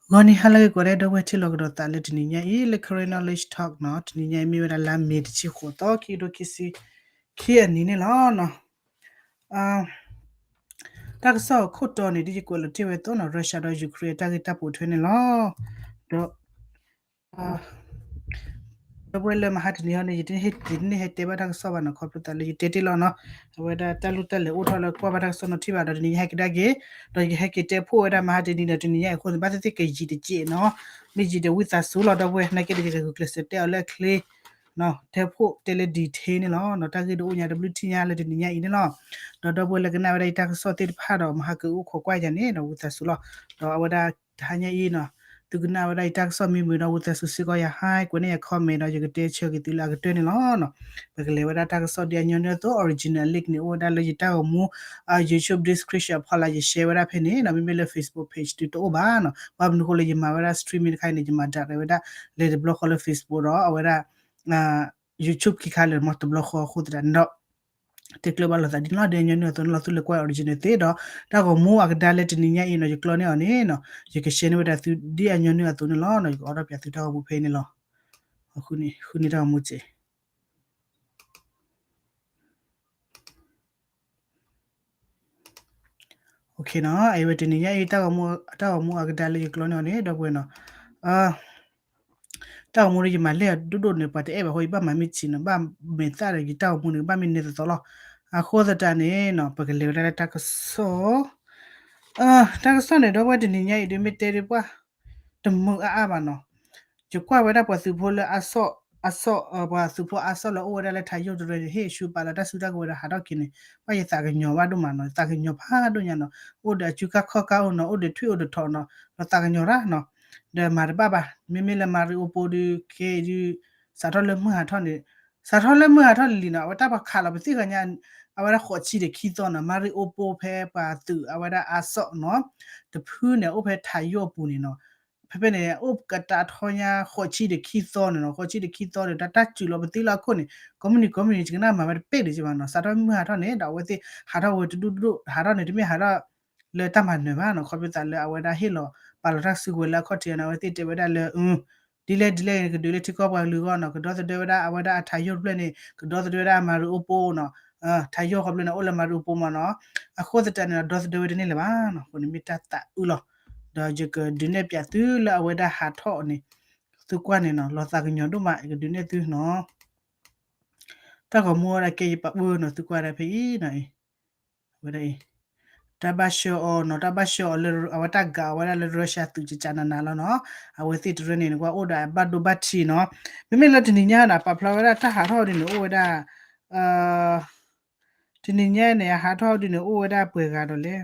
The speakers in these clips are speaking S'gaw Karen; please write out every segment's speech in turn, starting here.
ဂီၤနံၤဟါလၢအဂ့ၤကိးဂၤဒဲး ဒီပုၢ်ဝဲၢ်ထံလီၢ်ကဒီးသးလၢတနံၤညါအံၤ လၢ Karen Knowledge Talk နီၤ, တနံၤညါအံၤမ့ၢ်ဝဲဒၣ်လါမ့ၤတဆံဃိးသီ ခံကထိခံဆံခံအနံၤန့ၣ်လီၤ. တၢ်ကစီၣ်အခိၣ်တီန့ၣ် ဒ်ယကွဲးလီၤတ့ၢ်ဝဲအသိးနီၤ, Russia ဒီး Ukraine အတၢ်ဂ့ၢ်တၢ်ပိာ်ထွဲန့ၣ်လီၤ. ဒီး ဒီပုၢ်ဝဲၢ်လၢမဟါတနံၤဟီန့ၣ် ယတန့ၢ်ဟဲတဲဘၣ်တၢ်ကစီၣ်ဘၣ်နီၤ, ခီဖျိသးလၢယတဲတ့ၢ်လီၤနီၤ, အဝဲဒၣ်တၢ်လိၣ်တၢ်လဲၤအိၣ်ထီၣ်လၢကွၢ်ဘၣ်တၢ်ကစီၣ်နီၤထံၣ်ဘၣ်ဒီး တနံၤညါဟဲက့ၤဒၣ်က့ၤ, ဒီးယဟဲက့ၤတဲဖှိၣ်ဝဲဒၣ်မဟါတနံၤဒီး တနံၤညါအံၤအဃိန့ၣ် ဘၣ်သ့ၣ်သ့ၣ်ကယံာ်တက့ၢ်နီၤ, မ့ၢ်ယံာ်ဒီးဝံသးစူၤလီၤ ဒီပုၢ်ဝဲၢ်, နာ်က့ဒီးယကဂုာ်ကျဲးစၢးတဲအီၤလၢအချ့ တဲဖှိၣ်တဲလၢ detail န့ၣ်လီၤ. တၢ်ဂ့ၢ်တအိၣ်ညါတဘျုးထံၣ်ညါလၢတနံၤညါအံၤန့ၣ်လီၤ. ဒီးဒီပုၢ်ဝဲၢ်လၢကနၣ်ဝဲဒၣ်ယတၢ်ကစီၣ်သ့ၣ်တဖၣ်ဒီး မဟါကအိၣ်ခိးကွၢ်ယၤန့ၣ်ဒီး ဝံသးစူၤလီၤ. ဒီးအဝဲဒၣ်တဟါညါအံၤနီၤ, သုကနၣ်ဝဲဒၣ်ယတၢ်ကစီၣ်မ့ၢ်မုာ်ဒီး ဝံသးစူၤစ့ၢ်ကီးယၤ ဟါ ကွဲးန့ၢ်ယၤ comment ဒီး ယကတဲဆၢက့ၤသုလၢအကတၢၢ်န့ၣ်လီၤ. ပကလဲၤဝဲဒၣ်တၢ်ကစီၣ်ဒ်အညီနုၢ်အသိး original link န့ၣ် အိၣ်ဝဲဒၣ်လၢယတၢ်ဂီၤမူ YouTube description ဖီလာ် ယ share ဝဲဒၣ်ဖဲန့ၣ်နီၤ, မ့မ့ၢ်လၢ Facebook page တုၤတအိၣ်ဘၣ်နီၤ, ဘၣ်မနုၤအဃိလၢယမၤဝဲဒၣ် streaming တခါအံၤန့ၣ် ယမၤ direct ဝဲဒၣ် လဲၤတဘျီဃီလၢ Facebook ဒီးအဝဲဒၣ် YouTube ခံခါလၢာ်မ့ၢ်တဘျီဃီအဃိသတးန့ၣ်ဒီး တဲကျၢၤဘၣ်လိာ်သးဒ်န့ၣ်လီၤ. ဒ်အညီနုၢ်အသိးန့ၣ်လီၤ, သုလဲၤကွၢ် original သ့ဒီး တၢ်ဂီၤမူအကဒါလၢတနံၤညါအံၤနီၤ, ယကျီန့ၢ်အီၤန့ၣ်နီၤ, ယက share န့ၢ်ဝဲဒၣ်သုဒ်အညီနုၢ်အသိးန့ၣ်လီၤ. ယကအိးထီၣ်ပၠးသုတၢ်ဂီၤမူဖဲအံၤန့ၣ်လီၤ. ဃုန့ၢ်တၢ်ဂီၤမူစ့ၢ် OK နီၤ, အဝဲတနံၤညါအံၤ တၢ်ဂီၤမူ တၢ်ဂီၤမူအကဒါလၢယကျီန့ၢ်အီၤန့ၣ် ဒီပုၢ်ဝဲၢ်နီၤ, တၢ်ဂီၤမူဒီးယမၤလဲၢ်အီၤဒိၣ်ဒိၣ်န့ၣ် ပှၤတအဲၣ်ဘၣ်အဃိ ယဘၣ်မၤမ့ၢ်ဆံးနီၤ, ဘၣ်မဲာ်သၣ်ဒီးယတၢ်ဂီၤမူန့ၣ် ကဘၣ်မ့ၢ်နဲသိးသိးလီၤ. အဃိသတးန့ၣ်နီၤ ပကလဲၤဝဲဒၣ်လၢတၢ်ကစီၣ် တၢ်ကစီၣ်န့ၣ် ဒီပုၢ်ဝဲၢ် တနံၤညါအံၤဒ်မ့ၢ်တဲဒ်ပှၢ် တမုာ်အါအါဘၣ်နီၤ, ယကွၢ်ဝဲဒၣ်ပှၤသုးဖိလၢအဆီၣ် အဆီၣ် ပှၤသုးဖိအဆီၣ်လၢအိၣ်ဝဲဒၣ်လၢထးယိၣ်တရၢန့ၣ် ဟ့ၣ်ဆူပာ်လီၤတၢ်စုတၢ်ကဝဲၤဒီးဟးထီၣ်က့ၤန့ၣ် ဘၣ်ယသးကညီၤဘၣ်ဒိၣ်မးနီၤ, သးကညီၤဖးဒိၣ်ညါနီၤ, အိၣ်ဒီးအစုကါခီၣ်ကါအိၣ်နီၤ, အိၣ်ဒီးထွံၣ်အိၣ်ဒီးထိးနီၤ, ဒီးသးကညီၤရၣ်နီၤ, ဒီးမၤတဘၣ်ဘၣ်, မ့မ့ၢ်လၢ Mariupol ဒုး ခဲအံၤဒုး စးထီၣ်လၢမုၢ်ဟးထီၣ်န့ၣ် စးထီၣ်လၢမုၢ်ဟးထီၣ်လံလံနီၤ, အဝဲတၢ်ပှၤခးလီၤပသ့ၣ်ဂၤညါ အဝဲဒၣ်ဃိးဆံဒီးခံသီနီၤ, Mariupol ဖဲပှၤသုးအဝဲဒၣ်အဆီၣ်နီၤ, တဖုန့ၣ် အိၣ်ဖဲထးယိၣ်အပူၤန့ၣ်နီၤ, ဖဲဖဲန့ၣ် အိၣ်ကတၢၢ်ထီညါဃိးဆံဒီးခံသီန့ၣ်နီၤ, ဃိးဆံဒီးခံသီန့ၣ် တၢ်စူၤလီၤပသ့ၣ်လၢအခိၣ်န့ၣ် ကိးမုၢ်နံၤကိးမုၢ်နံၤ ယကနၣ်မၤဝဲတပဲၢ်ဒံးကဘၣ်နီၤ, စးထီၣ်မုၢ်ဟးထီၣ်န့ၣ် ဒီးအဝဲသ့ၣ်ဟးထီၣ်ဝဲတဒူၣ်တဒူၣ် ဟးထီၣ်န့ၣ် တမ့ၢ်ဟးထီၣ် လၢတၢ်မၤနၢၤဘၣ်နီၤ, ခီဖျိသးလၢအဝဲဒၣ်ဟ့ၣ်လီၤ ပာ်လီၤတၢ်စုကဝဲၤလၢအခီၣ်ထံးန့ၣ် အဝဲသ့ၣ်တဲဝဲဒၣ်လၢ ဒ်လဲၣ်ဒ်လဲၣ်န့ၣ် ကဒုးလၢထံကီၢ်ပှၤကလုာ်အဂီၢ်နီၤ, ကဒီသဒၢဝဲဒၣ်အဝဲဒၣ်အထးယိၣ်တဖျၢၣ်န့ၣ် ကဒီသဒၢဝဲဒၣ် Mariupol နီၤ, ထးယိၣ်ဃီဖျၢၣ်န့ၣ် အိၣ်လၢ Mariupol မးနီၤ, အဃိသတးန့ၣ်ဒီး ဒီသဒၢဝဲတန့ၢ်လၢၤဘၣ်နီၤ, အဃိန့ၣ်မ့ၢ်တၢ်သးအုးလီၤ, ဒီးယကဒုးနဲၣ်ပၠးသုလၢအဝဲဒၣ်ဟးထီၣ်န့ၣ် သုကွၢ်န့ၣ်နီၤ, လီၤသးကညီၤဒိၣ်မး ယကဒုးနဲၣ်သုနီၤ, တၢ်ဂီၤမူဝဲဒၣ်ကဲယပာ်ပှၢ်နီၤ, သုကွၢ်ဒၣ်ဖဲအံၤနီၤ, အဝဲဒၣ်အံၤ တၢ်ဘၣ်ဆှၢအီၤနီၤ, တၢ်ဘၣ်ဆှၢအီၤလၢ အဝဲတၢ်ကးအီၤဝဲဒၣ်လၢ Russia သုးကကးနးနးလီၤနီၤ, အဝဲသ့ၣ်တရၢန့ၣ် နကွၢ်အိၣ်ဒီးအဘၣ်ဒိဘၣ်ထံးနီၤ, မ့မ့ၢ်လၢတနံၤညါန့ၣ် ပာ်ဖျါဝဲဒၣ်တၢ်ဟးထီၣ်ဒ်န့ၣ် အိၣ်ဝဲဒၣ် တနံၤညါန့ၣ် အဟးထီၣ်ဒ်န့ၣ် အိၣ်ဝဲဒၣ်ပှဲၤဂၤဒီးလဲၣ်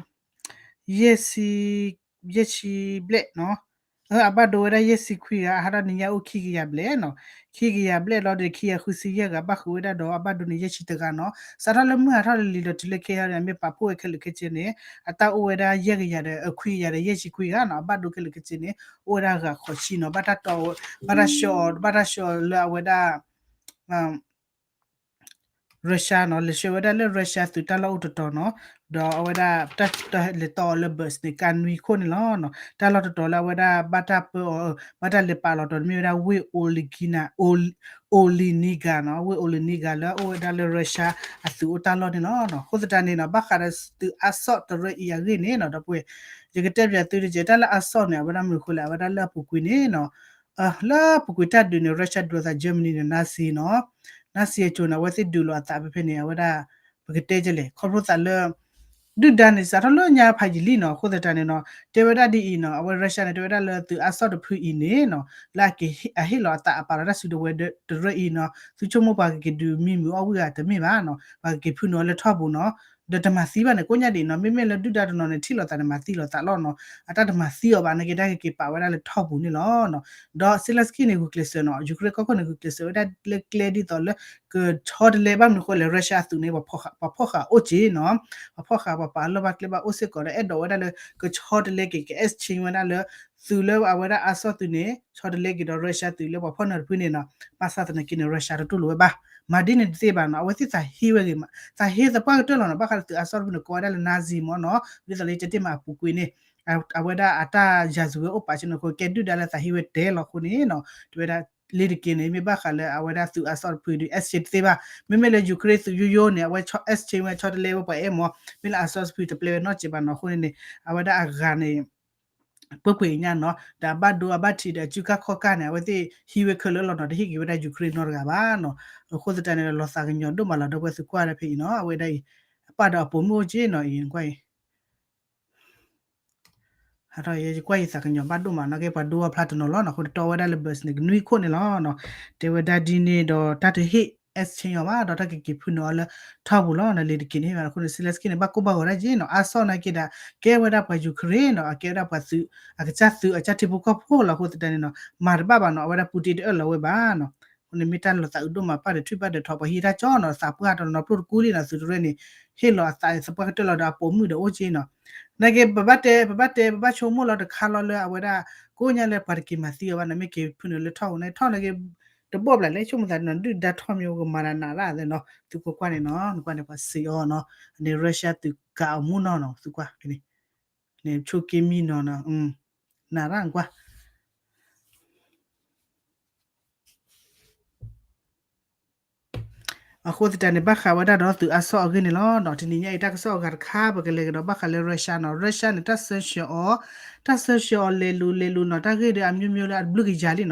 ယဲၢ်ဆံ ယဲၢ်ဆံဘျဲၣ်နီၤ, အဘၣ်ဒိဝဲဒၣ်ယဲၢ်ဆံခွံဂၤ, အဟးထီၣ်နံၤညါအိၣ်ခံကယၤဘျဲၣ်နီၤ, ခံကယၤဘျဲၣ်လီၤဒီး ခံကယၤဃုဆံယဲၢ်ဂၤ ဘၣ်ဃုာ်ဝဲဒၣ်ဒီးအဘၣ်ဒိန့ၣ် ယဲၢ်ဆံတဂၤနီၤ, စးထီၣ်လၢမုၢ်ဟးထီၣ်လံလီၤတုၤလၢခဲအံၤန့ၣ် မ့ၢ်ပာ်ဖှိၣ်ဝဲခဲလၢာ်ခဲဆ့န့ၣ် အတၢ်အိၣ်ဝဲဒၣ်ယဲၢ်ကယၤဒီး ခွံကယၤဒီးယဲၢ်ဆံခွံဂၤနီၤ, အဘၣ်ဒိခဲလၢာ်ခဲဆ့န့ၣ် အိၣ်ဝဲဒၣ်ဂၤဃိးဆံနီၤ, ဘၣ်တၢ်တီ ဘၣ်တၢ်ဆှၢအီၤ ဘၣ်တၢ်ဆှၢအီၤလၢအဝဲဒၣ် Russia နီၤ, လဲၤဆှၢဝဲဒၣ်လၢ Russia သုးတၢ်လီၢ်အိၣ်တတီၤနီၤ, ဒီးအဝဲဒၣ် တၢ်လဲၤတီအီၤလၢ bus န့ၣ် ကါနွံခိၣ်န့ၣ်လီၤနီၤ, တၢ်လီၢ်တတီၤလၢအဝဲဒၣ်ဘၣ်တၢ်ပၢအီၤ ဘၣ်တၢ်လဲၤပာ်လီၤတီၤန့ၣ် မ့ၢ်ဝဲဒၣ်ဝ့ၢ် Olina Oleniga နီၤ, ဝ့ၢ် Oleniga လၢအအိၣ်ဝဲဒၣ်လၢ Russia အသုးအိၣ်တၢ်လီၢ်န့ၣ်လီၤနီၤ, အဃိသတးန့ၣ်နီၤ ဘၣ်ဃးဒီးသုးအဆီၣ်တရၢအံၤအဂ့ၢ်န့ၣ်နီၤ ဒီပုၢ်ဝဲၢ် ယကတဲပၠးသုတက့ၢ်, တၢ်လၢအဆီၣ်န့ၣ် အဝဲဒၣ်မနုၤအဃိလဲၣ်, အဝဲဒၣ်လၢအပူၤကွံာ်န့ၣ်နီၤ လၢအပူၤကွံာ်တၢ်ဒုးန့ၣ် Russia ဒုးလိာ်သး Germany န့ၣ် Nazi နီၤ, Nazi အစိၤန့ၣ် အဝဲသ့ၣ်ဒုးလိာ်အသးဖဲဖဲန့ၣ် အဝဲဒၣ် ပကတဲကလဲၣ် ခီဖျိသးလၢ ဒုၣ်ဒါန့ၣ် စးထီၣ်လၢညါဖးယံာ်လံနီၤ, အဃိသတးန့ၣ်နီၤ တဲဝဲဒၣ်ဒ်အံၤနီၤ, အဝဲ Russia န့ၣ် တဲဝဲဒၣ်လၢသုးအဆီၣ်တဖုအံၤန့ၣ်နီၤ လၢအဟ့ၣ်လီၤအသးအပာ်လီၤတၢ်စုတဝဲတရၢအံၤနီၤ, သုဆိကမိၣ်ပှၤကက့ၤဒုးမံမုာ်အီၣ်ဝံၣ်ဂၤတမ့ၢ်ဘၣ်နီၤ, ပှၤကက့ၤဖုနုာ်အီၤလၢထီၣ်ပူၤနီၤ, ဒီးတမၤသံဘၣ်န့ၣ် ကိးညါဒ်အံၤနီၤ, မ့မ့ၢ်လၢဒုၣ်ဒါတနီၤန့ၣ် ထံၣ်လိာ်သးန့ၣ် မၤသံလိာ်သးလီၤနီၤ, အတၢ်တမၤသံအီၤဘၣ် နာ်က့တၢ်ကက့ၤပာ်ဝဲဒၣ်လၢထီၣ်ပူၤန့ၣ်လီၤ. ဒီး Zelenskyy န့ၣ် ဂုာ်ကျဲးစၢးနီၤ, Ukraine ကီၢ်ခိၣ်န့ၣ် ဂုာ်ကျဲးစၢးဝဲဒၣ်လၢကျဲဒ်သိးလၢ ကဆီတလဲ ဘၣ်မနုၤအဃိလဲၣ် Russia အသုးန့ၣ် ပှၤဖီၣ်ဃာ်အိၣ်က့နီၤ, ပှၤဖီၣ်ဃာ် ပှၤပာ်လီၢ်ဘၣ်ကျဲဘၣ်အိၣ်စ့ၢ်ကီးဒီး အဲၣ်ဒိးဝဲဒၣ်လၢ ကဆီတလဲက့ၤ က exchange ဝဲဒၣ်လၢ သုးလၢအဝဲဒၣ်အဆီၣ်သုးန့ၣ် ဆီတလဲက့ၤဒီး Russia သုးလၢပှၤဖီၣ်န့ၢ်တဖုန့ၣ်နီၤ, ဘၣ်ဆၣ်သနာ်က့န့ၣ် Russia တတူၢ်လိာ်ဝဲဘၣ်, မၤဒ်န့ၣ်တသ့ဘၣ်နီၤ, အဝဲသ့ၣ်သးဟ့ဝဲဂ့ၤမး, သးဟ့သပှၢ်ကတၢၢ်လီၤနီၤ, ဘၣ်ဃးလၢသုးအဆီၣ်တဖုန့ၣ် ကိးဝဲဒၣ်လၢ Nazi မ့ၢ်နီၤ, ဒ်သိးလၢယတဲတ့ၢ်မးအပူၤကွံာ်န့ၣ် အဝဲဒၣ်အတၢ်ယၤစူၤဝဲအိၣ်ပာ်ဆ့ၣ်နီၤအဃိ ကဲဒုၣ်ဒါလၢသးဟ့ဝဲတဲလီၤအဃိန့ၣ်နီၤ တဲဝဲဒၣ် လ့ၤတက့ၤန့ၣ် မ့ၢ်ဘၣ်ဃးလၢအဝဲဒၣ်သုးအါစီၣ်တဖုဒုး exchange တသ့ဘၣ်. မ့မ့ၢ်လၢ Ukraine သုးယိယိန့ၣ် အဝဲ exchange ဝဲဆီတလဲဝဲပှၤအဲၣ်မး မ့ၢ်လၢအါစီၣ်တဖုတပျဲဝဲနီတစဲးဘၣ်နီၤ အဃိန့ၣ်န့ၣ် အဝဲဒၣ်အဂၤန့ၣ် ပှဲၤပှဲၤညါနီၤ ဒီးအဘၣ်ဒိအဘၣ်ထံးဒီးအစုကၢ်ခီၣ်ကၢ်န့ၣ် အဝဲသ့ၣ်ဟံးဝဲခဲလၢာ်လီၤနီၤ တဟ့ၣ်က့ၤဝဲဒၣ် Ukraine နီတဂၤဘၣ်နီၤ. အဃိသတးန့ၣ်ဒီး လီၤသးကညီၤဒိၣ်မးလီၤ ဒီပုၢ်ဝဲၢ်သုကွၢ်ဒၣ်ဖဲအံၤနီၤ အဝဲဒၣ်အံၤ အပၣ်ဒီးအပိာ်မုၣ်အိၣ်က့နီၤ အံၤကွၢ်အံၤ ဟးထီၣ်ယကွၢ်ယသးကညီၤဘၣ်ဒိၣ်မးနီၤ ကဲပှၤဒိအဖျါတနီၤလီၤနီၤ အဃိန့ၣ်တီဝဲဒၣ်လၢ bus န့ၣ် ကနွံခိၣ်န့ၣ်လီၤနီၤ. တဲဝဲဒၣ်ဒ်န့ၣ်ဒီးတၢ်တဟ့ၣ် exchange အီၤဘၣ် ဒီးတၢ်ကက့ၤဖုနုာ်အီၤလၢထီပူၤလီၤနီၤ လ့ၤတက့ၤန့ၣ်ဘၣ် အဃိန့ၣ် Zelenskyy န့ၣ် ဘၣ်ကိၢ်ဘၣ်ဂီၤဒၣ်က့နီၤ အါစီၣ်နာ်က့ဒီး ကဲဝဲဒၣ်ပှၤ Ukraine နီၤ အကဲဝဲဒၣ်ပှၤသုး အကစၢ်သုးအကစၢ်ထံဖိကီၢ်ဖိလီၤ အဃိသတးန့ၣ်နီၤ မၤတဘၣ်ဘၣ်နီၤ အဝဲဒၣ်ပူတ့တအၢၣ်လီၤဝဲဘၣ်နီၤ. အဃိန့ၣ်မ့ၢ်တၢ်လီၤသးအုးဒိၣ်မး ပၢ်ဒီးထွံၣ်ပၢ်ဒီးထီၣ် ပှၤဟံးတၢ်ကၠီနီၤ သးပှၢ်တနီၤနီၤ ပျိၢ်တကူလံနီၤ သုးတရၢန့ၣ် ဟ့ၣ်လီၤအသးသးပှၢ်ကတၢၢ်လီၤဒီးအပိာ်မုၣ်ဒီးအိၣ်က့နီၤ. နာ်က့ ပဘၣ်တဲ ပဘၣ်တဲ ပဘၣ်ဆိကမိၣ်လီၤတခါလီၤလၢအဝဲဒၣ် ကိးညါလၢပှၤတက့ၤမၤသံအီၤဘၣ်နီၤ မ့ၢ်က့ၤဖုနုာ်လၢထီၣ်ပူၤန့ၣ် ထီၣ်နာ်က့ တဘီၣ်ဘျးလဲၣ် ဆိကမိၣ်သးနီၤ ဒုၣ်ဒါထီၣ်မ့ၢ်အိၣ်ကမၤတၢ်နးရၣ်သ့နီၤ သုကွၢ်ကွၢ်န့ၣ်နီၤ နကွၢ်န့ၣ် ပှၤစံးအီၤနီၤ န့ၣ် Russia သုးကးအီၤမူနီၤနီၤ သုကွၢ်ဖဲန့ၣ် န့ၣ် ဆိက့မံနီၤနီၤ နးရၣ်နကွၢ် အဃိသတးန့ၣ် ဘၣ်ဃးဝဲဒၣ်ဒီးသုးအါစီၣ်အဂ့ၢ်န့ၣ်လီၤ. တနံၤညါအံၤ တၢ်ကစီၣ်အဂၤတခါ ပကလဲၤကဒီးဘၣ်ဃးလၢ Russia နီၤ Russia န့ၣ် တၢ်ဆၢဆှၢအီၤ တၢ်ဆၢဆှၢအီၤလဲၤလူၤလဲၤလူၤနီၤ တၢ်ဂ့ၢ်ဒီးအမျိုးမျိုးလၢအဘျုးကယၤလံနီၤ.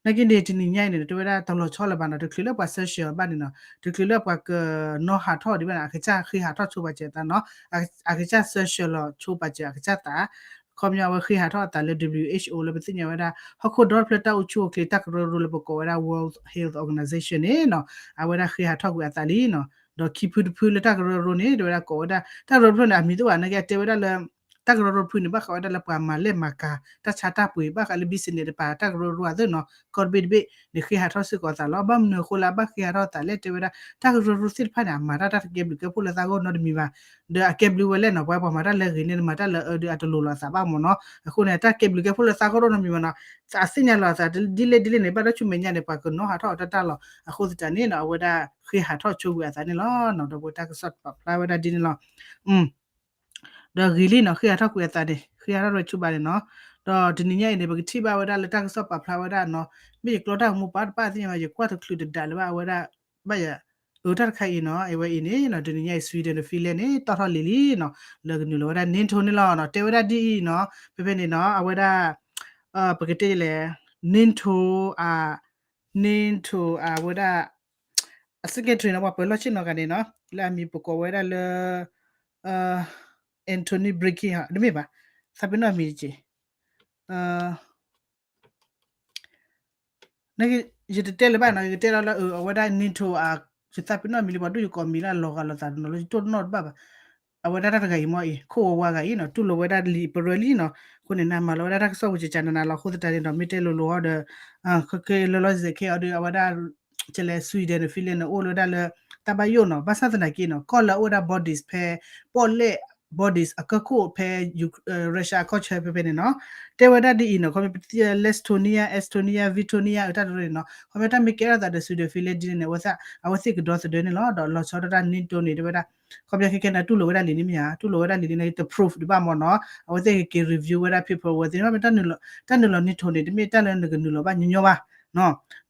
နာ်က့န့ၣ် တနံၤညါအံၤန့ၣ် တဲဝဲဒၣ်တလီၤဆီလၢၤဘၣ်နီၤ တချုးလၢပှၤဆၢဆှၢအီၤဘၣ်န့ၣ်နီၤ တချုးလၢပှၤကနီၣ်ဟးထီၣ်ဒံးဘၣ်န့ၣ် အကစၢ်ဃ့ဟးထီၣ်ဆိပာ်စၢၤအသးနီၤ အကစၢ်ဆၢဆှၢလီၤဆိပာ်စၢၤအကစၢ်သး ခီပညီအဝဲဃ့ဟးထီၣ်အသးလၢ WHO လၢပသ့ၣ်ညါဝဲဒၣ် ဟီၣ်ခိၣ်ဒီတဖျၢၣ်တၢ်အိၣ်ဆူၣ်အိၣ်ချ့ တၢ်ကရၢကရိလၢပကိးဝဲဒၣ် World Health Organization န့ၣ်နီၤ အဝဲဒၣ်ဃ့ဟးထီၣ်ကွံာ်အသးလံနီၤ. ဒီးခံဖုတဖုလၢတၢ်ကရၢကရိန့ၣ် တဲဝဲဒၣ်ကိးဝဲဒၣ် တၢ်ကရၢကရိဖျၢၣ်န့ၣ် အမံၤတအိၣ်ဘၣ် နာ်က့အတဲဝဲဒၣ်လၢ တၢ်ကရၢကရိဖုန့ၣ် ဘၣ်ဃးဝဲဒၣ်လၢပှၤမၤလဲၢ်မၤကၤ တၢ်ဆါတၢ်ပှ့ၤ ဘၣ်ဃးလၢ business တပၤ တၢ်ကရၢကရိအသိးနီၤ ကီၢ်တဘ့ၣ်တဘ့ၣ်န့ၣ် ဃ့ဟးထီၣ်စ့ၢ်ကီးအသးလီၤ. ဘၣ်မနုၤအဃိလၢအဘၣ်ဃ့ဟးထီၣ်အသးလဲၣ် တဲဝဲဒၣ် တၢ်ကရၢကရိသ့ၣ်တဖၣ်န့ၣ် အမၤတၢ်တၢ်တကဲဘျုးကဲဖှိၣ်လၢသးဂီၢ်နီတမံၤဘၣ် ဒီးအကဲဘျုးဝဲလဲၣ်နီၤ ပှၤပှၤမၤတၢ်လၢအဂ့ၤန့ၣ် မၤတၢ်လၢအအၢဒီးအတလိၤလီၤအသးဘၣ်မ့ၢ်နီၤ. အဃိန့ၣ် တၢ်ကဲဘျုးကဲဖှိၣ်လၢသးဂီၢ်နီတမံၤဘၣ်နီၤ အသ့ၣ်ညါလီၤအသးဒ်လဲၣ်ဒ်လဲၣ်န့ၣ် ဘၣ်ဒီးဆူမဲာ်ညါန့ၣ် ပှၤကနီၣ်ဟးထီၣ်အီၤတၢ်တၢ်လီၤ. အဃိသတးန့ၣ်နီၤ အဝဲဒၣ်ဃ့ဟးထီၣ်ဆိကွံာ်အသးန့ၣ်လီၤ. ဒီးပတၢ်ကစီၣ်ပာ်ဖျါဝဲဒၣ်ဒ်န့ၣ်လီၤ. ဒီးဂ့ၤလံနီၤ ဃ့ဟးထီၣ်ကွံာ်အသးန့ၣ် ဃ့ဟးထီၣ်ရဲဆိဘၣ်န့ၣ်နီၤ. ဒီးတနံၤညါအံၤန့ၣ် ပကထံၣ်ဘၣ်ဝဲဒၣ်လၢတၢ်ကစီၣ်ပာ်ဖျါဝဲဒၣ်နီၤ မ့ၢ်ယကျီတၢ်ကမူပာ်တပၣ်သ့ၣ်ညါဘၣ် ယကွၢ်တချုးတဒးလၢၤဘၣ် အဝဲဒၣ် ဘၣ်ယၤ အၢ တၢ်တခါအံၤနီၤ အဝဲအံၤန့ၣ်နီၤ တနံၤညါအံၤ Sweden ဒီး Finland န့ၣ် တီၣ်ထီၣ်လံၤလံနီၤ လၢကနုာ်လီၤဝဲဒၣ် NATO န့ၣ်လီၤနီၤ တဲဝဲဒၣ်ဒ်အံၤနီၤ ဖဲဖဲန့ၣ်နီၤ အဝဲဒၣ် ပကတဲလဲၣ် NATO အ NATO အဝဲဒၣ် အ secretary နီၤ ပှၤပၢၤလီၢ်ဆ့ၣ်နီၤဂၤန့ၣ်နီၤ လၢအမံၤပကိးဝဲဒၣ်လၢ Antony Blinken တမ့ၢ်ဘၣ် သးပ့ၤနီၣ်အမံၤတက့ၢ် ယတတဲလၢၤဘၣ်နီၤ ယကတဲလီၤလၢအဝဲဒၣ် NATO အ ယသးပ့ၤနီၣ်မံၤလၢပှၤဒိၣ် ယကိးမံၤလၢအလီၤဂာ်လိာ်သးနီၤ လၢယတိၢ်နီၣ်တဘၣ်ဘၣ်. အဝဲဒၣ်တၢ်တဂၤအံၤမ့ၢ်အံၤ ခိၣ်ဝဲဝါဂၤအံၤနီၤ တူၢ်လိာ်ဝဲဒၣ်လံာ်ပရၢလံနီၤ အဃိန့ၣ် နမၤလီၤဝဲဒၣ်တၢ်ကစီၣ်ဝံၤ ကကနနၤလီၤ အဃိသတးန့ၣ်ဒီး မ့ၢ်တဲလိၤလိၤအီၤဒီး ခဲကဲလၢလီၤစဲးခဲအီၤဒီး အဝဲဒၣ် ကလဲၤ Sweden ဒီး Finland န့ၣ် အိၣ်လၢဝဲဒၣ်လၢ တၢ်ဘၣ်ယိၣ်နီၤ ဘၣ်ဆၣ်သနာ်က့နီၤ ကီၢ်လၢအအိၣ်ဝဲဒၣ် Baltics ဖဲ ပီၣ်လဲၣ် Baltics အကီၢ်ခိၣ်ဖဲ Russia အကီၢ်ဆၢဖဲဖဲန့ၣ်နီၤ တဲဝဲဒၣ်ဒ်အံၤနီၤ ခီဖျိ Lithuania Estonia Lithuania အတၢ်တရၢန့ၣ်နီၤ ခီဖျိတၢ်မ့ၢ်ကဲထီၣ်သးဒီး Sweden Finland ဒ်န့ၣ် အဝဲသ့ၣ်ကဒီသဒၢန့ၣ်လီၤ ဒီးလီၤဆီဒၣ်တၢ် NATO န့ၣ် တဲဝဲဒၣ် ခီဖျိခဲကဲန့ၣ် တူၢ်လိာ်ဝဲဒၣ်လံာ်န့ၣ်မ့ၢ်ဧါ တူၢ်လိာ်ဝဲဒၣ်လံာ်န့ၣ် တ proof ဒံးဘၣ်မ့ၢ်နီၤ အဝဲသ့ၣ်ကက့ၤ review ဝဲဒၣ် paperwork သ့ၣ်တဖၣ် မ့ၢ်တၢ်နုာ်လီၤ NATO န့ၣ် တမ့ၢ်တၢ်လၢနကနုာ်လီၤဘၣ်ညီညီဘၣ်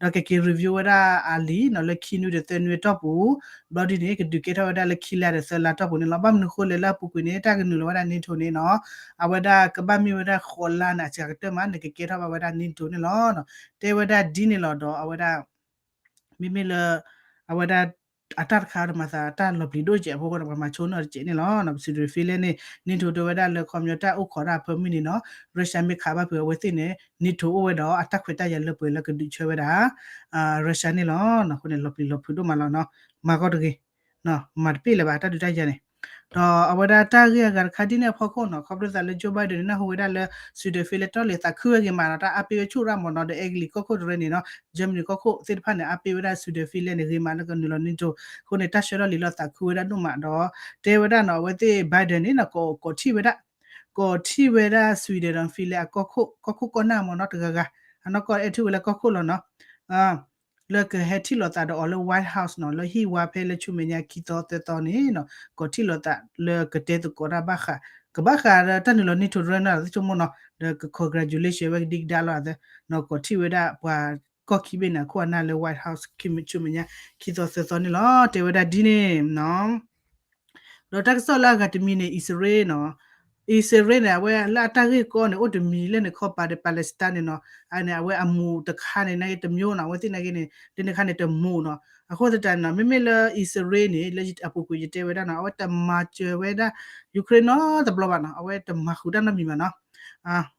ဒီးကက့ၤ review ဝဲဒၣ်အလံာ်နီၤ လၢခံနွံဒီးသၢနွံအတီၢ်ပူၤ ဘျီဒ်န့ၣ် ကဒုးကဲထီၣ်ဝဲဒၣ်လၢခံလါဒီးသၢလါတီၢ်ပူၤန့ၣ်လီၤ. ဘၣ်မနုၤဃိလဲၣ်လၢအပူၤကွံာ်န့ၣ် တၢ်ကနုာ်လီၤဝဲဒၣ် NATO န့ၣ်နီၤ အဝဲဒၣ်ကဘၣ်မ့ၢ်ဝဲဒၣ်ဃိးလါန့ၣ် အစှၤကတၢၢ်မး နကကဲထီၣ်ဘၣ်ဝဲဒၣ် NATO န့ၣ်လီၤ. တဲဝဲဒၣ်ဒ်န့ၣ်လီၤဒီး အဝဲဒၣ် မ့မ့ၢ်လၢ အဝဲဒၣ် အတၢ်တခါဒီးမၤသး တၢ်လီၤပျံၤဒိၣ်စဲးအဖီခိၣ်န့ၣ် ပှၤမၤဆိနီၣ်တစဲးန့ၣ်လီၤ. ပစံးဒုးဖဲလဲၣ်န့ၣ် NATO တဲဝဲဒၣ်လၢခီပညီတၢ်အိၣ်ခိးတၢ်အဖၢမုၢ်န့ၣ်နီၤ Russia မ့ၢ်ခးဘၣ်ဖုးအဝဲသ့ၣ်န့ၣ် NATO အိၣ်ဝဲဒီး အတၢ်ခွဲးတၢ်ယာ်လၢပှဲၤလၢကဒုးဆၢဝဲဒၣ် Russia န့ၣ်လီၤ. အဃိန့ၣ် လီၤပျံၤလီၤဖုးဒိၣ်မးလီၤနီၤ မၤကီတဂ့ၤ မၤတပ့ၢ်လၢၤဘၣ် တၢ်ဒုးတၢ်ယၤန့ၣ် ဒီးအဝဲဒၣ်တၢ်ဂ့ၢ်အဂၤတခါဒ်န့ၣ်အဖီခိၣ်နီၤ ခီဖျိသးလၢ Joe Biden န့ၣ် နၢ်ဟူဝဲဒၣ်လၢ Sweden Finland တီၢ်လံၤသးခုဝဲဂ့ၤမးနီၤ တၢ်အါပ့ၢ်ဝဲဆူၣ်ရၣ်မးနီၤ ဒီးအဲကလံးကီၢ်ခိၣ်တရၢန့ၣ်နီၤ Germany ကီၢ်ခိၣ်သ့ၣ်တဖၣ်န့ၣ် အါပ့ၢ်ဝဲဒၣ် Sweden Finland န့ၣ် ဂ့ၤမးလၢကနုာ်လီၤ NATO အဃိန့ၣ် တၢ်ဆှၢထီၣ်လံာ်လီၤသးခုဝဲဒၣ်ဒိၣ်မးဒီး တဲဝဲဒၣ်နီၤ အဝဲသ့ၣ် Biden န့ၣ်နီၤ ကိးထီၣ်ဝဲဒၣ် ကိးထီၣ်ဝဲဒၣ် Sweden ဒီး Finland အကီၢ်ခိၣ် ကီၢ်ခိၣ်ကီၢ်နၢ်မးနီၤ တဂၤဂၤ အနီၢ်ကီၢ်အဲၣ်ထီၣ်ဝဲလၢကီၢ်ခိၣ်လီၤနီၤ လၢကဟဲထံၣ်လိာ်သးဒီးအီၤလၢ White House နီၤ လၢဟံၣ်ဝါဖဲလၢဆူမဲာ်ညါခံသီသၢသီန့ၣ်နီၤ ကိးထီၣ်လိာ်သးလၢကတဲသကိးတၢ်ဘၣ်ဃး ကဘၣ်ဃးဒီးတၢ်နုာ်လီၤ NATO တရၢန့ၣ် သ့ၣ်ဆိကမိၣ်နီၤ ဒီးက congratulation ဝဲကဒံကဒါလီၤအသး နီၢ်ကီၢ်ထံၣ်ဝဲဒၣ်ပှၤကီၢ်ခံဘ့ၣ်န့ၣ် အခိၣ်အနၢ်လၢ White House ခံဆူမဲာ်ညါ ခံသီသၢသီန့ၣ်လီၤ တဲဝဲဒၣ်ဒ်န့ၣ်နီၤ ဒီးတၢ်ကစီၣ်လၢအဂၤတမံၤန့ၣ် အံၣ်စရ့လးနီၤ အံၣ်စရ့လးန့ၣ် အဝဲလၢအတၢ်ဂ့ၢ်ကီန့ၣ် အိၣ်တမံၤလၢန့ၣ်ခီပၤဒီး Palestine န့ၣ်နီၤ အန့ၣ် အဝဲအမူးတခါန့ၣ် နာ်က့တမျိုးနီၤ အဝဲသ့ၣ်နာ်က့န့ၣ် လၢန့ၣ်ခါန့ၣ်တမူးနီၤ အဃိသတးန့ၣ်နီၤ မ့မ့ၢ်လၢအံၣ်စရ့လးန့ၣ် လၢအပူၤကွံာ်ယတဲဝဲဒၣ်နီၤ အဝဲတမၤစၢၤဝဲဒၣ် Ukraine နီတဘျီဘၣ်နီၤ အဝဲတမၤဃုာ်တၢ်နီတမံၤဘၣ်နီၤ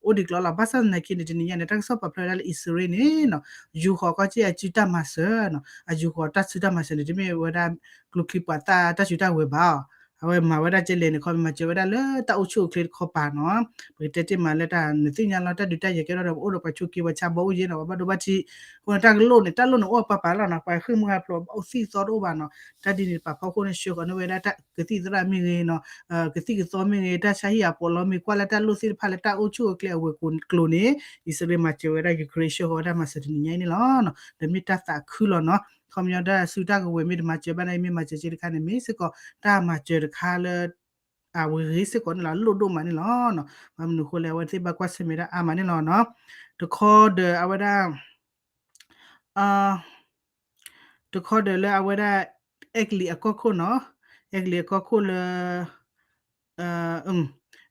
အိၣ်ဒံးကျိၤလီၤ ဘၣ်ဆၣ်သနာ်က့န့ၣ် တနံၤညါန့ၣ် တၢ်ကစီၣ်ပာ်ဖျါဝဲဒၣ်လၢအံၣ်စရ့လးန့ၣ်နီၤ ယူာ်ဃီၤကီၢ်စ့ၣ်အစုတၢ်မၤစၢၤနီၤ အယူာ်ဃီၤတၢ်စုတၢ်မၤစၢၤန့ၣ် တမ့ၢ်ဝဲဒၣ် ကျိချံပှၤသၣ်တၢ်စုတၢ်ဝဲၤဘၣ်အီၤ အဝဲမၤဝဲဒၣ်ကဲလဲၣ်န့ၣ် ခီမၤစၢၤဝဲဒၣ်လၢတၢ်အိၣ်ဆူၣ်အိၣ်ချ့တခီပၤနီၤ ပကတဲတ့ၢ်မးလၢတၢ်နသ့ၣ်ညါလီၤ တၢ်ဒုးတၢ်ယၤကဲထီၣ်ဒီး ပအိၣ်ဒီးပှၤဆိးက့ပှၤဆါဘီအိၣ်ယဲနီၤ ပှၤဘၣ်ဒိဘၣ်ထံး အဃိန့ၣ် တၢ်ကလိၣ်န့ၣ် တၢ်လိၣ်န့ၣ်အိၣ်ပာ်ပာ်လီၤနီၤ ပှၤဃ့ၢ်မှံဟးဖျိးအိၣ်သံၣ်သီတအိၣ်ဘၣ်နီၤ တၢ်ဒ်န့ၣ်တပာ်ဖီခိၣ်န့ၣ် ဆှၢဃီၤန့ၢ်ဝဲဒၣ်တၢ်ကသံၣ်သရၣ်မ့ၢ်ဂ့ၤနီၤ ကသံၣ်ကသီမ့ၢ်ဂ့ၤ တၢ်ဆါဟံၣ်အပီးလီမ့ၢ်ကွၢ်လၢတၢ်လိၣ်သ့ၣ်တဖၣ်လၢတၢ်အိၣ်ဆူၣ်အိၣ်ချ့အဝဲၤကျိၤန့ၣ် အံၣ်စရ့လးမၤစၢၤဝဲဒၣ် Ukraine ဆှၢဃီၤဝဲဒၣ်မၤစၢၤတနံၤညါအံၤန့ၣ်လီၤ ဒီးမ့ၢ်တၢ်သးခုလီၤနီၤ ခီပညီတၢ်စုတၢ်ကဝဲၤမ့ၢ်တမၤစၢၤဘၣ်န့ၣ် မ့ၢ်မၤစၢၤက့တခါန့ၣ် မ့ၢ်စ့ၢ်ကီးတၢ်မၤစၢၤတခါလၢ အဝဲဂ့ၤစ့ၢ်ကီးန့ၣ်လီၤ လိၣ်ဒိၣ်မးန့ၣ်လီၤနီၤ ဘၣ်မနုၤအဃိလဲၣ် အဝဲသ့ၣ်ဘၣ်ကွၢ်ဆၢၣ်မဲာ်တၢ်အါမးန့ၣ်လီၤနီၤ တခီဒီးအဝဲဒၣ် တခီဒီးလၢအဝဲဒၣ် အဲကလံးအကီၢ်ခိၣ်နီၤ အဲကလံးအကီၢ်ခိၣ်လၢ